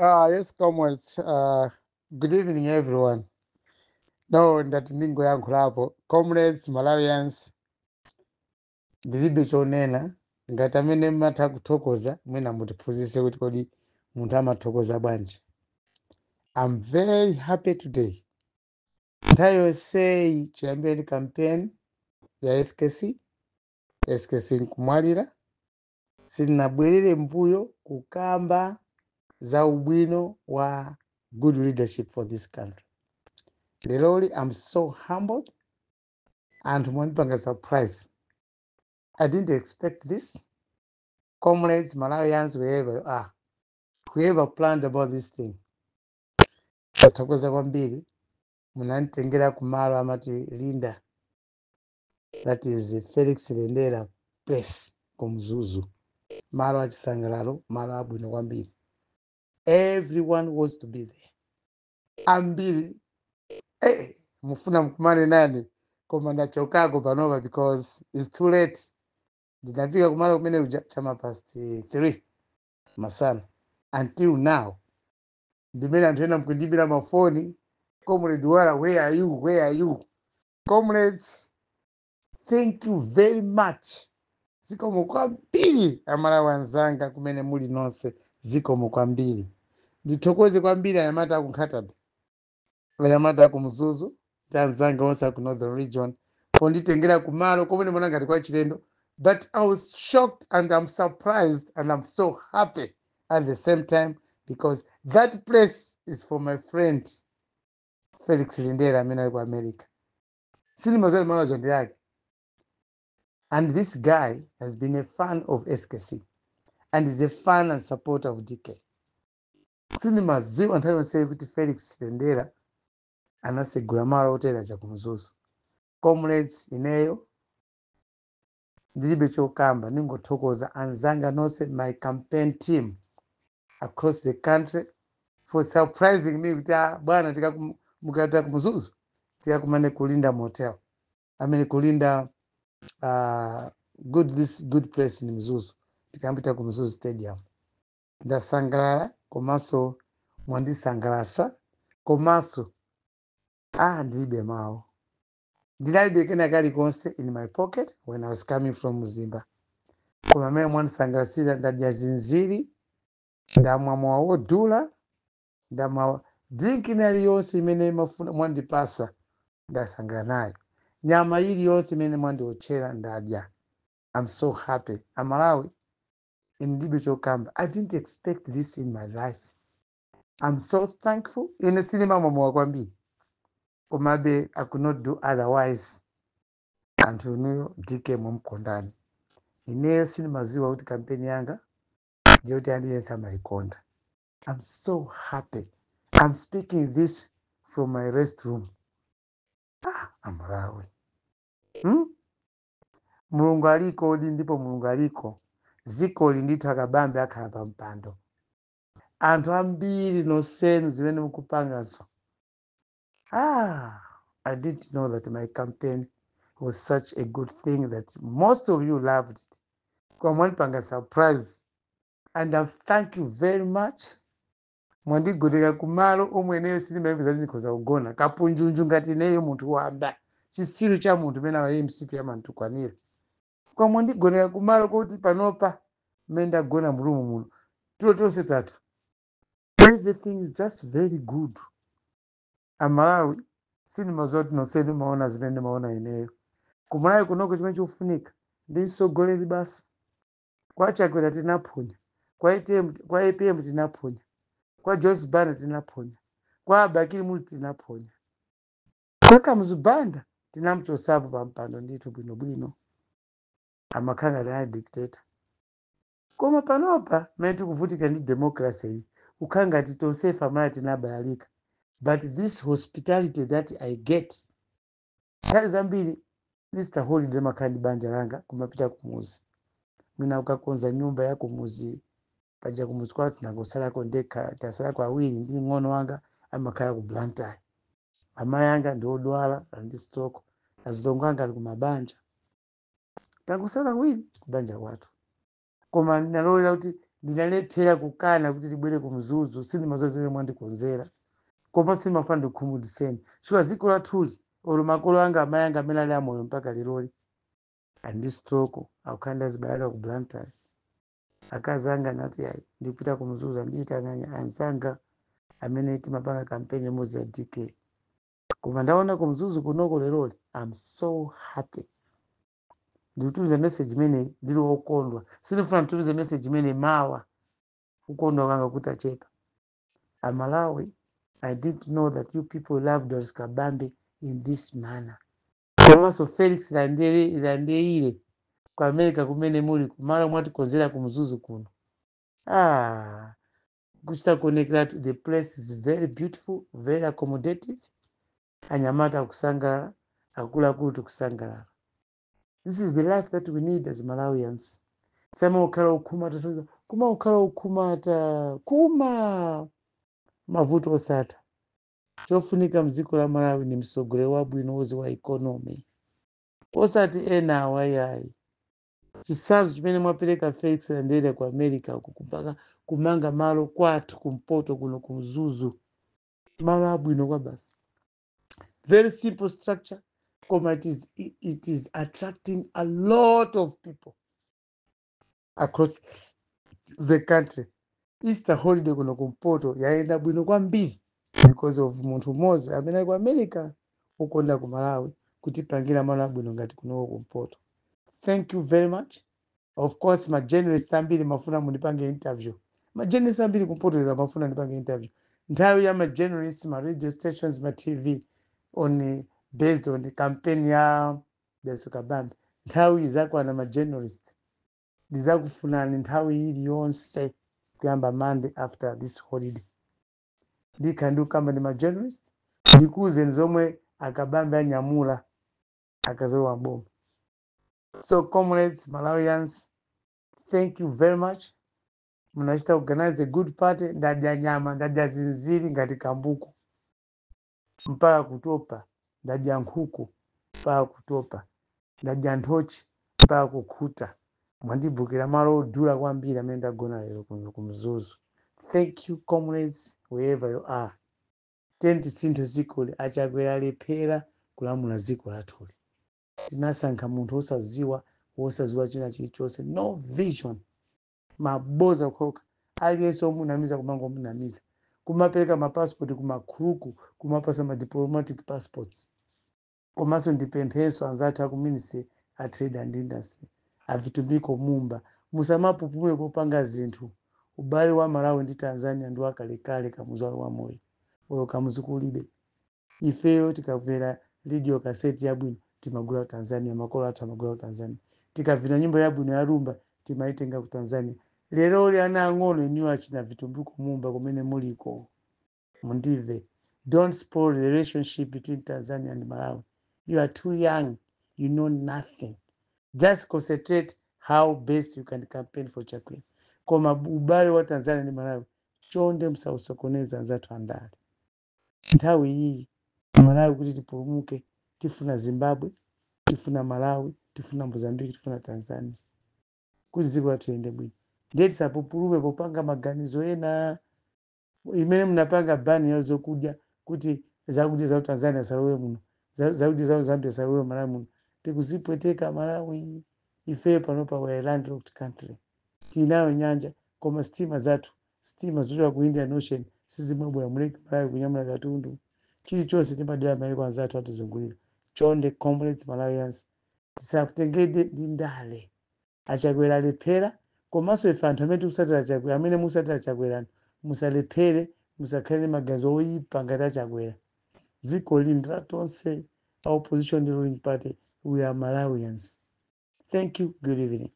Yes, comrades. Good evening, everyone. No, ndati ndingoyankhulapo. Comrades, Malawians, ndilibe chonena. Ngati amene mmatha kuthokoza, mwina mutiphunzitse kuti kodi munthu amathokoza bwanji. I'm very happy today. Nthawi yonseyi chiyambire campaign ya SKC, SKC nkumwalira, sindinabwerere mbuyo kukamba za ubwino wa good leadership for this country. Leroli I'm so humbled. Anthu mwandipanga surprise. I didn't expect this. Comrades, Malawians, wherever you are, whoever planned about this thing, tathokoza kwambiri. Munanditengera kumalo amati Linda, that is Felix Lendera Place ku Mzuzu, malo achisangalalo, malo abwino kwambiri. Everyone wants to be there. Ambiri mufuna mkumane nani, koma ndachokako panopa because it's too late. Ndinafika kumalo kumene kuja chama past 3 masana. Until now ndimene anthu ena mkundimbira mafoni, "Comrade Wala, where are you? Where are you?" Comrades, thank you very much. Zikomo kwambiri, Amalawi anzanga kumene muli nonse, zikomo kwambiri. Ndithokoze kwambiri anyamata aku Nkhata Bay, anyamata aku Mzuzu ndi anzanga onse aku Northern Region ponditengera kumalo komwe mona ngati kwa chilendo, but I was shocked and I'm surprised and I'm so happy at the same time because that place is for my friend Felix Lindera amene ali ku America. Sinimazali malo ndi yake, and this guy has been a fan of SKC and is a fan and supporter of DK. Sindimadziwa nthawi yonseyi kuti Felix Lendera anasegula malo otera chakumzuzu. Comrades, ineyo ndilibe chokamba, ningothokoza anzanga nonse, my campaign team across the country, for surprising me kuti, "Ah, bwana, mukapita kumzuzu tikakumane kulinda motel," I mean kulinda good, this good place in Mzuzu. Tikambita ku Mzuzu Stadium. Ndasangalala komanso mwandisangalasa komanso, ah, ndilibe mawu. Ndinalibe kena kalikonse in my pocket when I was coming from Mzimba, koma amene mwandisangalasira, ndadya zinziri, ndamwa mowa wodula, ndamwa drink ina iliyonse imene mafuna mwandipasa, ndasangala nayo. Nyama iliyonse imene mwandiotchera ndadya. I'm so happy. Amalawi, ine ndilibe chokamba. I didn't expect this in my life. I'm so thankful. Ine sindimamwa mowa kwambiri, komabe I could not do otherwise. Anthu inuyo, DK mumkondani. Ineyo sindimaziwa kuti kampeni yanga ndiyoti aliyense amayikonda. I'm so happy. I'm speaking this from my restroom. Ah, Amalawi, Mulungu aliko odi, ndipo Mulungu aliko. Zikoli ndithu akabambe akhala pa mpando. Anthu ambiri nonsenu zimene mukupangazo, ah, I didn't know that my campaign was such a good thing that most of you loved it. Koma mwandipanga surprise and I thank you very much. Mwandigoneka kumalo omwe ineyo sindimayembekeza kuti ndikhoza kugona kapunjunju ngati ineyo, munthu wamba, chitsiru cha munthu umene awa MCP amanditukwanira. Koma mwandigoneka kumalo kuti panopa mmene ndagona mu room muno, tulo tonse tata. Everything is just very good. Amalawi, sindimaziwa kuti nonsenu maona zimene ndimaona ineyo. Kumalawi kunoko chimene chikufunika ndi mtsogoleri basi. Kwa Chakwera tinaphonya, kwa ATM, kwa APM tinaphonya, kwa Joyce Banda tinaphonya, kwa Abakili Muluzi tinaphonya, kwa Kamuzu Banda tinamchosapo pa mpando ndithu bwinobwino, amakhala ngati anali dictator. Koma panopa mmene tikuvutika ndi democracy iyi, kukhala ngati tonsefe amene tinabalalika. But this hospitality that I get, nthawi zambiri Easter holiday makhala ndi banja langa kumapita kumuzi, mwina ukakonza nyumba ya kumuzi. Paja kumuzi kwathu nangosalako ndekha, tasalako awiri ndi ng'ono wanga amakhala ku Blantyre. Amayi anga ndi odwala, ali ndi stroke. Azilongo anga ali kumabanja. Tangosala awiri kubanja kwathu, koma ndinalolera kuti Ndinalephera kukana kuti tibwere ku Mzuzu. Sindimazoa zimene mwandikonzera, koma sindimafuna ndikukhumudwitseni, chifukwa dziko lathuli, olo makolo anga, amayi anga amene ali amoyo mpaka leroli ali ndi stroke, akukhala ndi azibalaka ku Blantyre. Akazi anga anati, "Ayi, ndikupita ku Mzuzu." Andiyitana anzanga amene timapanga kampeni imodzi ya DK. Koma ndaona ku Mzuzu kunoko leroli, I'm so happy. Ndikutumiza message imene ndili wokondwa. Sindifuna nditumize message imene mawa kukondwa kwanga kutachepa. Amalawi, I didn't know that you people love Doris Kabambe in this manner. Komanso Felix Landeire ku America kumene muli, kumalo mwatikonzera ku Mzuzu kuno, ah, kuchita kuonekera the place is very beautiful, very accommodative. Anyamata akusangalala, akuluakulu tikusangalala. This is the life that we need as Malawians. Sama ukhala ukhumata, kuma ukhala ukhumata, kuma mavuto osatha. Chofunika mdziko la Malawi ni mtsogoleri wabwino woziwa economy, osati ena awayayi. Chitsanzo chimene mwapereka Felix Landeire ku America uku, kumpaka kumanga malo kwathu kumpoto kuno ku Mzuzu, malo abwino kwa basi, very simple structure, koma it is attracting a lot of people across the country. Easter holiday kuno kumpoto yayenda bwino kwambiri because of munthu mmodzi amene ali ku America ukonda ku Malawi, kutipangira malo abwino ngati kunoko kumpoto. Thank you very much. Of course, ma journalist ambiri mafuna mundipange interview. Ma journalist ambiri kumpoto lero mafuna ndipange interview. Nthawi ya ma journalist, ma radio stations, ma TV on based on the campaign ya Dalitso Kabambe, nthawi izakwana. Ma journalist, ndizakufunani nthawi iliyonse kuyamba Monday after this holiday. Ndikhala ndikukamba ndi ma journalist, ndikuwuzeni zomwe Akabambe anyamula akazowa boma. So comrades, Malawians, thank you very much. Munachita organize a good party. Ndadya nyama, ndadya zinziri ngati kambuku mpaka kutopa, ndadya nkhuku mpaka kutopa, ndadya nthochi mpaka kukhuta. Mwandibukira malo odula kwambiri amene ndagona lero kuno ku Mzuzu. Thank you, comrades, wherever you are. Tenti tisinthe dzikoli. Achakwera alephera kulamula dziko lathuli. Tinasankha munthu wosaziwa, wosaziwa china chilichonse, no vision, maboza kokha. Aliyense omunamiza, kumangomunamiza, kumapereka mapassport kumakhuluku, kumapasa ma diplomatic passports. Komanso ndipempheso anzathu aku Ministry a Trade and Industry, aVitumbiko Mumba, musamapupume popanga zinthu. Ubale wa Malawi ndi Tanzania ndi wakalekale. Kamuzu ali wamoyo, olo Kamuzu kulibe, ifeyo tikamvera radio cassette yabwino timagula ku Tanzania. Makolo athu amagula ku Tanzania. Tikamvera nyimbo yabwino ya rumba timaitenga ku Tanzania. Lero li ana ang'ono iniwo, achina Vitumbiko Mumba kumene muliko, mundive, don't spoil the relationship between Tanzania and Malawi. You are too young, you know nothing. Just concentrate how best you can campaign for Chakwera. Koma ubale wa Tanzania ndi Malawi, chonde musausokoneza. Anzathu andale, nthawi iyi Malawi kuti tipulumuke, tifuna Zimbabwe, tifuna Malawi, tifuna Mozambique, tifuna Tanzania kuti dziko lathu liyende bwino. Ndiye tisapupulume popanga maganizo ena. Imene munapanga ban ya zokudya, kuti zakudya za Tanzania salowe muno, zakudya za Zambia salowe Malawi muno, tikuzipweteka Malawi. Ife panopa we are a landlocked country. Tinayo nyanja, koma sitima zathu, sitima zochoka ku Indian Ocean sizimabwera mu Lake Malawi kunyamula katundu. Chilichonse timadera maiko anzathu atizungulira. Chonde comrades, Malawians, tisatengedwe ndi ndale. Achakwera alephera. Komanso ife anthu amene tikusatira Chakwera, amene musatira Chakwerani, musalephere, musakhale ndi maganizo oyipa ngati Achakwera. Dziko lili ndi la tonse, opposition ndi ruling party. We are Malawians. Thank you, good evening.